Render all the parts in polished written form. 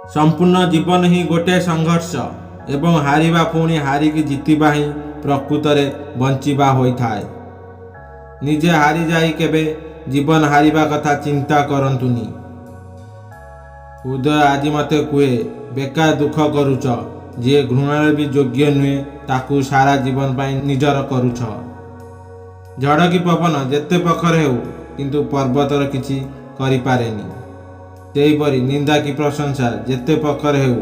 ସମ୍ପୂର୍ଣ୍ଣ ଜୀବନ ହିଁ ଗୋଟିଏ ସଂଘର୍ଷ ଏବଂ ହାରିବା, ପୁଣି ହାରିକି ଜିତିବା ହିଁ ପ୍ରକୃତରେ ବଞ୍ଚିବା ହୋଇଥାଏ। ନିଜେ ହାରିଯାଇ କେବେ ଜୀବନ ହାରିବା କଥା ଚିନ୍ତା କରନ୍ତୁନି। ହୃଦୟ ଆଜି ମୋତେ କୁହେ, ବେକାର ଦୁଃଖ କରୁଛ, ଯିଏ ଘୃଣାର ବି ଯୋଗ୍ୟ ନୁହେଁ, ତାକୁ ସାରା ଜୀବନ ପାଇଁ ନିଜର କରୁଛ। ଝଡ଼ କି ପବନ ଯେତେ ପ୍ରଖର ହେଉ, କିନ୍ତୁ ପର୍ବତର କିଛି କରିପାରେନି। ସେହିପରି ନିନ୍ଦା କି ପ୍ରଶଂସା ଯେତେ ପ୍ରଖର ହେଉ,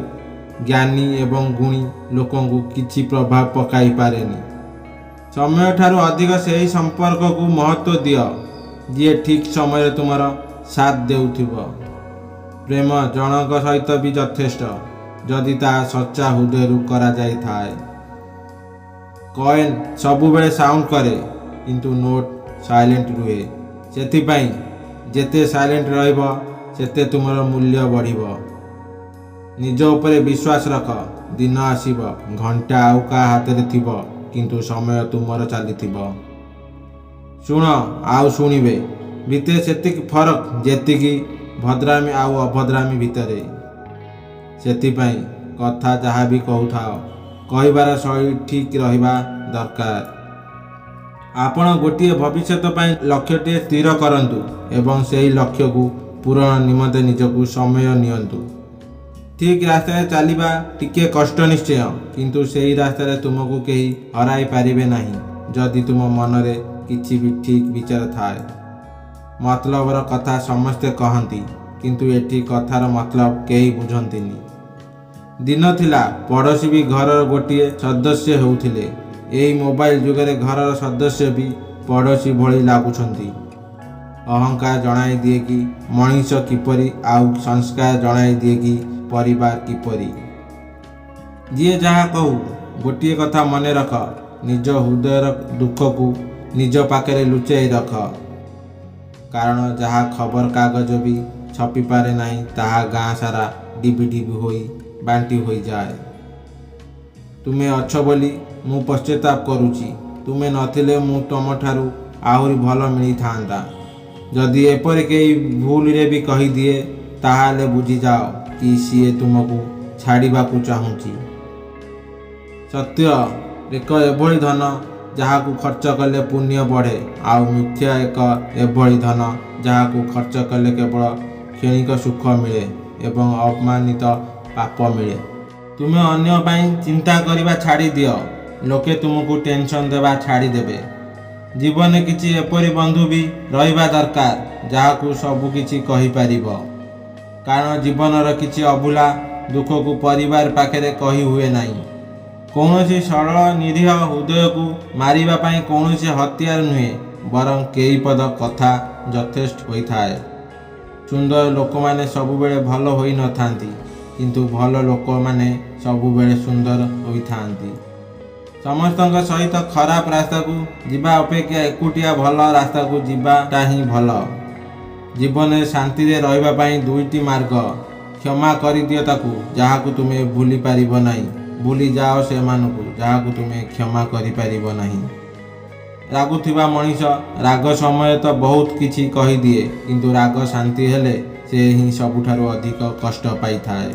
ଜ୍ଞାନୀ ଏବଂ ଗୁଣୀ ଲୋକଙ୍କୁ କିଛି ପ୍ରଭାବ ପକାଇ ପାରେନି। ସମୟଠାରୁ ଅଧିକ ସେହି ସମ୍ପର୍କକୁ ମହତ୍ତ୍ୱ ଦିଅ, ଯିଏ ଠିକ୍ ସମୟରେ ତୁମର ସାଥ ଦେଉଥିବ। ପ୍ରେମ ଜଣଙ୍କ ସହିତ ବି ଯଥେଷ୍ଟ, ଯଦି ତାହା ସଚ୍ଚା ହୃଦୟରୁ କରାଯାଇଥାଏ। କଏନ୍ ସବୁବେଳେ ସାଉଣ୍ଡ କରେ, କିନ୍ତୁ ନୋଟ୍ ସାଇଲେଣ୍ଟ ରୁହେ। ସେଥିପାଇଁ ଯେତେ ସାଇଲେଣ୍ଟ ରହିବ, ସେତେ ତୁମର ମୂଲ୍ୟ ବଢ଼ିବ। ନିଜ ଉପରେ ବିଶ୍ୱାସ ରଖ। ଦିନ ଆସିବ, ଘଣ୍ଟା ଆଉ କାହା ହାତରେ ଥିବ, କିନ୍ତୁ ସମୟ ତୁମର ଚାଲିଥିବ। ଶୁଣ ଆଉ ଶୁଣିବେ ଭିତରେ ସେତିକି ଫରକ, ଯେତିକି ଭଦ୍ରାମି ଆଉ ଅଭଦ୍ରାମି ଭିତରେ। ସେଥିପାଇଁ କଥା ଯାହା ବି କହୁଥାଅ, କହିବାର ଶୈଳୀ ଠିକ୍ ରହିବା ଦରକାର। ଆପଣ ଗୋଟିଏ ଭବିଷ୍ୟତ ପାଇଁ ଲକ୍ଷ୍ୟଟିଏ ସ୍ଥିର କରନ୍ତୁ ଏବଂ ସେହି ଲକ୍ଷ୍ୟକୁ ପୂରଣ ନିମନ୍ତେ ନିଜକୁ ସମୟ ନିଅନ୍ତୁ। ଠିକ୍ ରାସ୍ତାରେ ଚାଲିବା ଟିକିଏ କଷ୍ଟ ନିଶ୍ଚୟ, କିନ୍ତୁ ସେହି ରାସ୍ତାରେ ତୁମକୁ କେହି ହରାଇ ପାରିବେ ନାହିଁ, ଯଦି ତୁମ ମନରେ କିଛି ବି ଠିକ୍ ବିଚାର ଥାଏ। ମତଲବର କଥା ସମସ୍ତେ କହନ୍ତି, କିନ୍ତୁ ଏଠି କଥାର ମତଲବ କେହି ବୁଝନ୍ତିନି। ଦିନ ଥିଲା, ପଡ଼ୋଶୀ ବି ଘରର ଗୋଟିଏ ସଦସ୍ୟ ହେଉଥିଲେ। ଏଇ ମୋବାଇଲ ଯୁଗରେ ଘରର ସଦସ୍ୟ ବି ପଡ଼ୋଶୀ ଭଳି ଲାଗୁଛନ୍ତି। ଅହଙ୍କାର ଜଣାଇ ଦିଏ କି ମଣିଷ କିପରି, ଆଉ ସଂସ୍କାର ଜଣାଇ ଦିଏ କି ପରିବାର କିପରି। ଯିଏ ଯାହା କହୁ, ଗୋଟିଏ କଥା ମନେ ରଖ, ନିଜ ହୃଦୟର ଦୁଃଖକୁ ନିଜ ପାଖରେ ଲୁଚାଇ ରଖ। କାରଣ ଯାହା ଖବରକାଗଜ ବି ଛପିପାରେ ନାହିଁ, ତାହା ଗାଁ ସାରା ଡିବି ଡିବି ହୋଇ ବାଣ୍ଟି ହୋଇଯାଏ। ତୁମେ ଅଛ ବୋଲି ମୁଁ ପଶ୍ଚାତାପ କରୁଛି। ତୁମେ ନଥିଲେ ମୁଁ ତୁମଠାରୁ ଆହୁରି ଭଲ ମିଳିଥାନ୍ତା। ଯଦି ଏପରି କେହି ଭୁଲରେ ବି କହିଦିଏ, ତାହେଲେ ବୁଝିଯାଅ କି ସିଏ ତୁମକୁ ଛାଡ଼ିବାକୁ ଚାହୁଁଛି। ସତ୍ୟ ଏକ ଏଭଳି ଧନ, ଯାହାକୁ ଖର୍ଚ୍ଚ କଲେ ପୁଣ୍ୟ ବଢ଼େ, ଆଉ ମିଥ୍ୟା ଏକ ଏଭଳି ଧନ, ଯାହାକୁ ଖର୍ଚ୍ଚ କଲେ କେବଳ କ୍ଷଣିକ ସୁଖ ମିଳେ ଏବଂ ଅପମାନିତ ପାପ ମିଳେ। ତୁମେ ଅନ୍ୟ ପାଇଁ ଚିନ୍ତା କରିବା ଛାଡ଼ିଦିଅ, ଲୋକେ ତୁମକୁ ଟେନସନ୍ ଦେବା ଛାଡ଼ିଦେବେ। ଜୀବନରେ କିଛି ଏପରି ବନ୍ଧୁ ବି ରହିବା ଦରକାର, ଯାହାକୁ ସବୁ କିଛି କହିପାରିବ। କାରଣ ଜୀବନର କିଛି ଅଭୁଲା ଦୁଃଖକୁ ପରିବାର ପାଖରେ କହି ହୁଏ ନାହିଁ। କୌଣସି ସରଳ ନିରୀହ ହୃଦୟକୁ ମାରିବା ପାଇଁ କୌଣସି ହତିଆର ନୁହେଁ, ବରଂ କେଇ ପଦ କଥା ଯଥେଷ୍ଟ ହୋଇଥାଏ। ସୁନ୍ଦର ଲୋକମାନେ ସବୁବେଳେ ଭଲ ହୋଇନଥାନ୍ତି, କିନ୍ତୁ ଭଲ ଲୋକମାନେ ସବୁବେଳେ ସୁନ୍ଦର ହୋଇଥାନ୍ତି। ସମସ୍ତଙ୍କ ସହିତ ଖରାପ ରାସ୍ତାକୁ ଯିବା ଅପେକ୍ଷା ଏକୁଟିଆ ଭଲ ରାସ୍ତାକୁ ଯିବାଟା ହିଁ ଭଲ। ଜୀବନରେ ଶାନ୍ତିରେ ରହିବା ପାଇଁ ଦୁଇଟି ମାର୍ଗ। କ୍ଷମା କରିଦିଅ ତାକୁ, ଯାହାକୁ ତୁମେ ଭୁଲି ପାରିବ ନାହିଁ। ଭୁଲି ଯାଅ ସେମାନଙ୍କୁ, ଯାହାକୁ ତୁମେ କ୍ଷମା କରିପାରିବ ନାହିଁ। ରାଗୁଥିବା ମଣିଷ ରାଗ ସମୟରେ ତ ବହୁତ କିଛି କହିଦିଏ, କିନ୍ତୁ ରାଗ ଶାନ୍ତି ହେଲେ ସେ ହିଁ ସବୁଠାରୁ ଅଧିକ କଷ୍ଟ ପାଇଥାଏ।